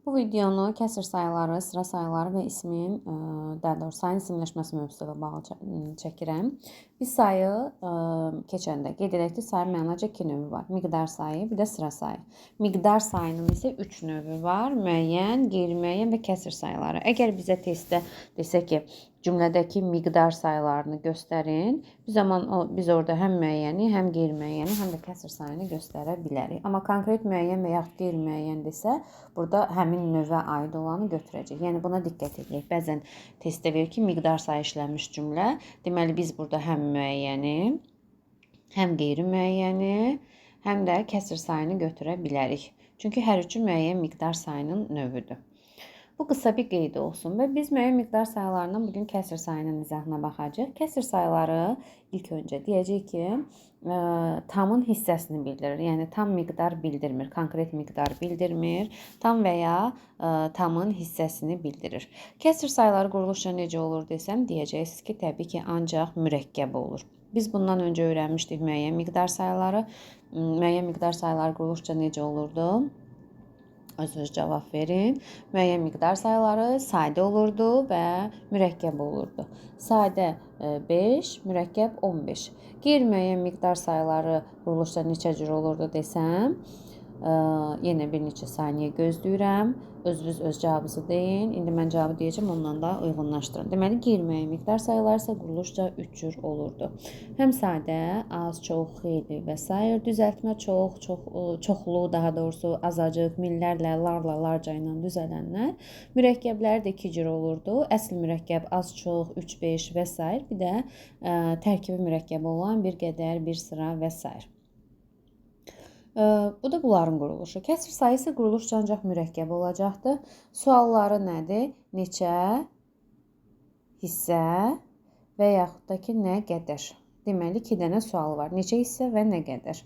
Bu videonu kəsr sayıları, sıra sayıları və ismin, daha doğrusu sayın isimləşməsi mövzusu ilə bağlı çəkirəm. Biz sayı keçəndə qeyd edək ki, sayın mənaca iki növü var. Miqdar sayı, bir də sıra sayı. Miqdar sayının isə 3 növü var. Müəyyən, qeyri-müəyyən və kəsr sayıları. Əgər bizə testdə desə ki, cümlədəki miqdar sayılarını göstərin, biz orada həm müəyyəni, həm qeyri-müəyyəni, həm də kəsr sayını göstərə bilərik. Amma konkret müəyyən və yaxud qeyri-müəyyən desə, burada həmin növə aid olanı götürəcək. Yəni buna diqqət edək. Bəzən testdə verir ki, miqdar sayı işlənmiş cümlə. Deməli biz burada həm müəyyəni, həm qeyri-müəyyəni, həm də kəsr sayını götürə bilərik. Çünki hər üçü müəyyən miqdar sayının növüdür. Bu qısa bir qeyd olsun və biz müəyyən miqdar sayılarından bugün kəsr sayının izahına baxacağıq. Kəsr sayıları ilk öncə deyəcək ki, tamın hissəsini bildirir. Yəni tam miqdar bildirmir, konkret miqdar bildirmir, tam və ya tamın hissəsini bildirir. Kəsr sayıları quruluşca necə olur desəm, deyəcəksiniz ki, təbii ki, ancaq mürəkkəb olur. Biz bundan öncə öyrənmişdik müəyyən miqdar sayıları. Müəyyən miqdar sayıları quruluşca necə olurdu? Öz cavab verin. Müəyyən miqdar sayıları sadə olurdu və mürəkkəb olurdu. Sadə 5, mürəkkəb 15. Qeyri-müəyyən miqdar sayıları quruluşda neçə cür olurdu desəm, yenə bir neçə saniyə gözləyirəm. Özünüz öz cavabınızı deyin. İndi mən cavabı deyəcəm, ondan da uyğunlaşdırın. Deməli, qeyri-müəyyən miqdar sayıları isə quruluşca 3 cür olurdu. Həm sadə, az, çox, xeyli və sair, düzəltmə çox, çoxlu, daha doğrusu azacıq, millərlə, larla, larca ilə düzələnlər. Mürəkkəblər də 2 cür olurdu. Əsl mürəkkəb az, çox, 3, 5 və sair. Bir də tərkibi mürəkkəb olan bir qədər, bir sıra və sair. Bu da bunların quruluşu. Kəsr sayı isə quruluşca ancaq mürəkkəb olacaqdır. Sualları nədir? Neçə, hissə və yaxud da ki, nə qədər? Deməli, 2 dənə sual var. Neçə hissə və nə qədər?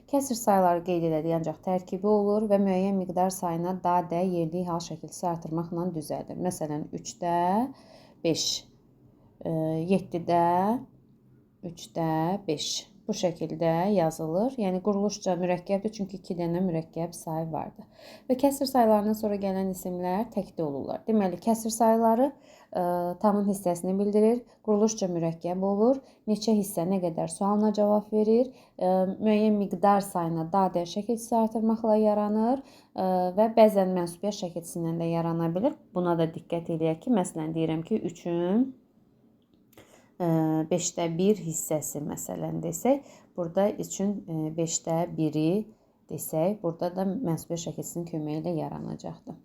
Kəsr sayıları qeyd elədik, ancaq tərkibi olur və müəyyən miqdar sayına da, də, yerlik hal şəkilçisi artırmaqla düzəldir. Məsələn, 3-də 5, 7-də 3-də 5. Bu şəkildə yazılır. Yəni quruluşca mürəkkəbdir, çünki 2 dənə mürəkkəb say vardır. Və kəsr sayılarından sonra gələn isimlər təkdə olurlar. Deməli, kəsr sayıları tamın hissəsini bildirir, quruluşca mürəkkəb olur, neçə hissə, nə qədər sualına cavab verir, müəyyən miqdar sayına da, də şəkilçisi artırmaqla yaranır və bəzən mənsubiyyət şəkilçisindən də yarana bilir. Buna da diqqət eləyək ki, məsələn, deyirəm ki, 3-ün 5-də 1 hissəsi məsələn desək, burada 3-ün 5-də 1-i desək, burada da mənsubiyyət şəkilçisinin köməyi ilə yaranacaqdır.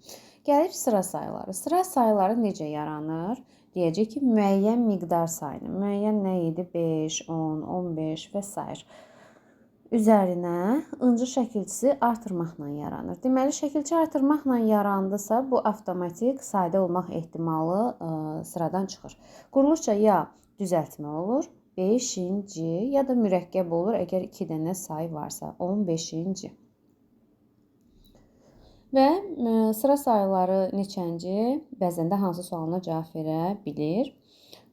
Gəlir sıra sayıları. Sıra sayıları necə yaranır? Deyəcək ki, müəyyən miqdar sayını. Müəyyən nə idi? 5, 10, 15 və sair. Üzərinə ıncı şəkilçisi artırmaqla yaranır. Deməli, şəkilçi artırmaqla yarandısa, bu avtomatik sadə olmaq ehtimalı sıradan çıxır. Quruluşca ya düzəltmə olur, 5-ci, ya da mürəkkəb olur, əgər 2 dənə say varsa, 15-ci. Və sıra sayıları neçənci, bəzən də hansı sualına cavab verə bilir.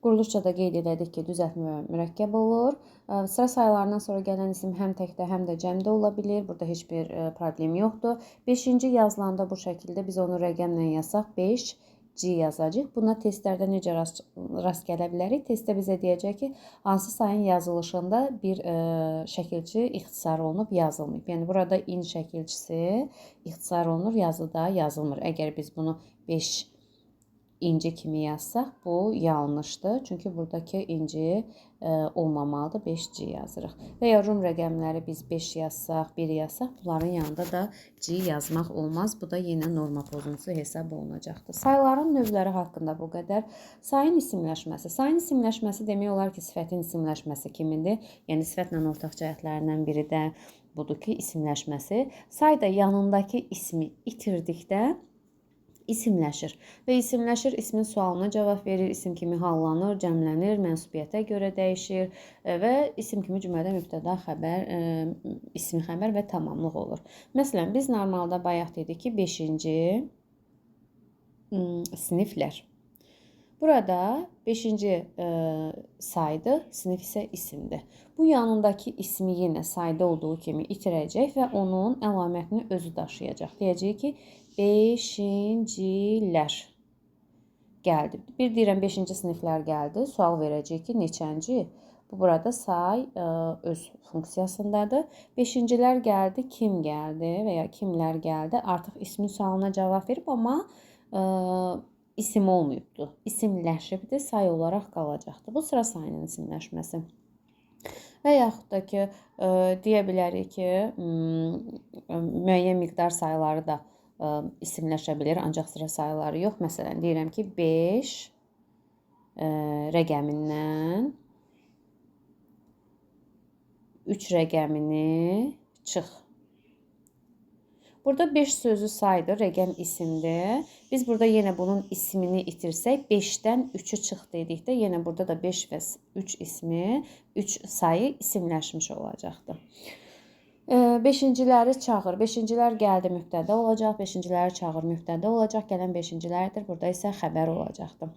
Quruluşca da qeyd elədik ki, düzəltmə və mürəkkəb olur. Sıra sayılarından sonra gələn isim həm təkdə, həm də cəmdə ola bilir. Burada heç bir problem yoxdur. 5-ci yazılanda bu şəkildə biz onu rəqəmlə yazsaq 5C yazacağıq. Buna testlərdə necə rast gələ bilərik? Testdə bizə deyəcək ki, hansı sayın yazılışında bir şəkilçi ixtisar olunub, yazılmayıb. Yəni burada in şəkilçisi ixtisar olunur, yazıda yazılmır. Əgər biz bunu 5 inci kimi yazsaq, bu yanlışdır. Çünki buradakı inci olmamalıdır. 5C yazırıq. Və ya rum rəqəmləri biz 5 yazsaq, 1 yazsaq, bunların yanında da C yazmaq olmaz. Bu da yenə norma pozuntusu hesab olunacaqdır. Sayıların növləri haqqında bu qədər. Sayın isimləşməsi. Sayın isimləşməsi demək olar ki, sifətin isimləşməsi kimidir. Yəni sifətlə ortaq cəhətlərindən biri də budur ki, isimləşməsi. Say da yanındakı ismi itirdikdə isimləşir və isimləşir, ismin sualına cavab verir, isim kimi hallanır, cəmlənir, mənsubiyyətə görə dəyişir və isim kimi cümlədə mübtəda, xəbər, ismi xəbər və tamamlıq olur. Məsələn, biz normalda bayaq dedik ki, 5-ci siniflər. Burada 5-ci saydır, sinif isə isimdir. Bu yanındakı ismi yenə sayda olduğu kimi itirəcək və onun əlamətini özü daşıyacaq. Deyəcək ki, Beşincilər gəldi. Bir deyirəm 5-ci siniflər gəldi. Sual verəcək ki, neçənci? Bu burada say öz funksiyasındadır. Beşincilər gəldi, kim gəldi və ya kimlər gəldi? Artıq ismin sualına cavab verib, amma isim olmayıbdır. İsimləşibdir, say olaraq qalacaqdır. Bu sıra sayının isimləşməsi. Və yaxud da ki, deyə bilərik ki, müəyyən miqdar sayları da isimləşə bilər, ancaq sıra sayları yox. Məsələn, deyirəm ki, 5 rəqəmindən 3 rəqəmini çıx. Burada 5 sözü saydır, rəqəm isimdir. Biz burada yenə bunun ismini itirsək, 5-dən 3-ü çıx dedikdə, yenə burada da 5 və 3 ismi, 3 sayı isimləşmiş olacaqdır. Beşinciləri çağır. Beşincilər gəldi, mübtədə olacaq. Beşinciləri çağır, mübtədə olacaq. Gələn beşincilərdir. Burada isə xəbər olacaqdır.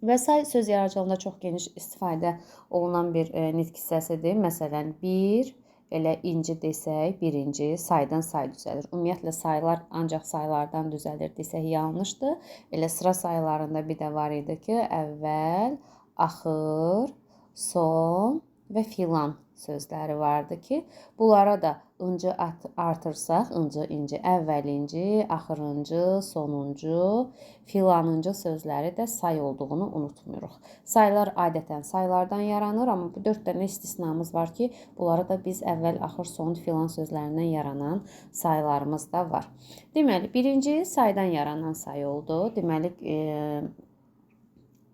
Və say söz yaradıcılığında çox geniş istifadə olunan bir nitq hissəsidir. Məsələn, bir, elə inci desək, birinci saydan say düzəlir. Ümumiyyətlə saylar ancaq saylardan düzəlir desək yanlışdır. Elə sıra saylarında bir də var idi ki, əvvəl, axır, son və filan sözləri vardı ki, bunlara da ıncı artırsaq, ıncı, inci, əvvəlinci, axırıncı, sonuncu, filanıncı sözləri də say olduğunu unutmuruq. Saylar adətən saylardan yaranır, amma bu 4 dənə istisnamız var ki, bunlara da biz əvvəl, axır, son, filan sözlərindən yaranan saylarımız da var. Deməli, birinci saydan yaranan say oldu. Deməli,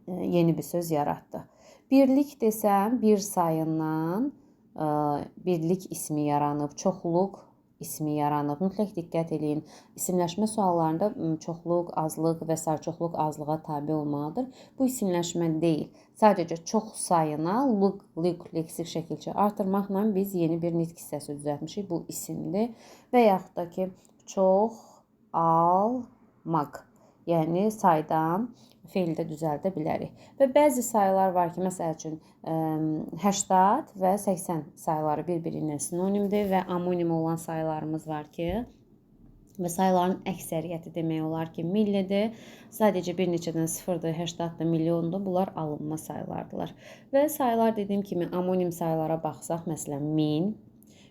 yeni bir söz yaratdı. Birlik desəm, bir sayından birlik ismi yaranıb, çoxluq ismi yaranıb. Mütləq diqqət eləyin. İsimləşmə suallarında çoxluq, azlıq və sair çoxluq azlığa tabe olmalıdır. Bu isimləşmə deyil. Sadəcə çox sayına luq, liq, leksik şəkilçə artırmaqla biz yeni bir nitq hissəsi düzəltmişik. Bu isimdir. Və yaxud da ki, çox almaq. Yəni saydan feildə düzəldə bilərik. Və bəzi saylar var ki, məsəl üçün 80 və 80 sayları bir-biri ilə sinonimdir və amonim olan saylarımız var ki, və sayların əksəriyyəti demək olar ki, millidir. Sadəcə bir neçədən sıfırdır, 80-dır, milyondur. Bunlar alınma saylardılar. Və saylar dediyim kimi amonim saylara baxsaq, məsələn 1000,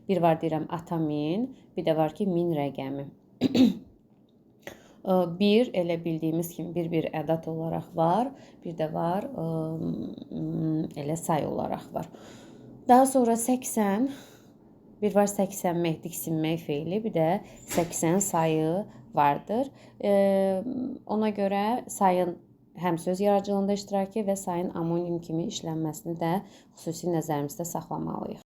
bir var deyirəm ata 1000, bir də var ki 1000 rəqəmi. Bir, elə bildiyimiz kimi bir ədəd olaraq var, bir də var elə say olaraq var. Daha sonra 80, bir var 80-mək, diksinmək feili, bir də 80 sayı vardır. Ona görə sayın həm söz yaradıcılığında iştirakı və sayın amonim kimi işlənməsini də xüsusi nəzərimizdə saxlamalıyıq.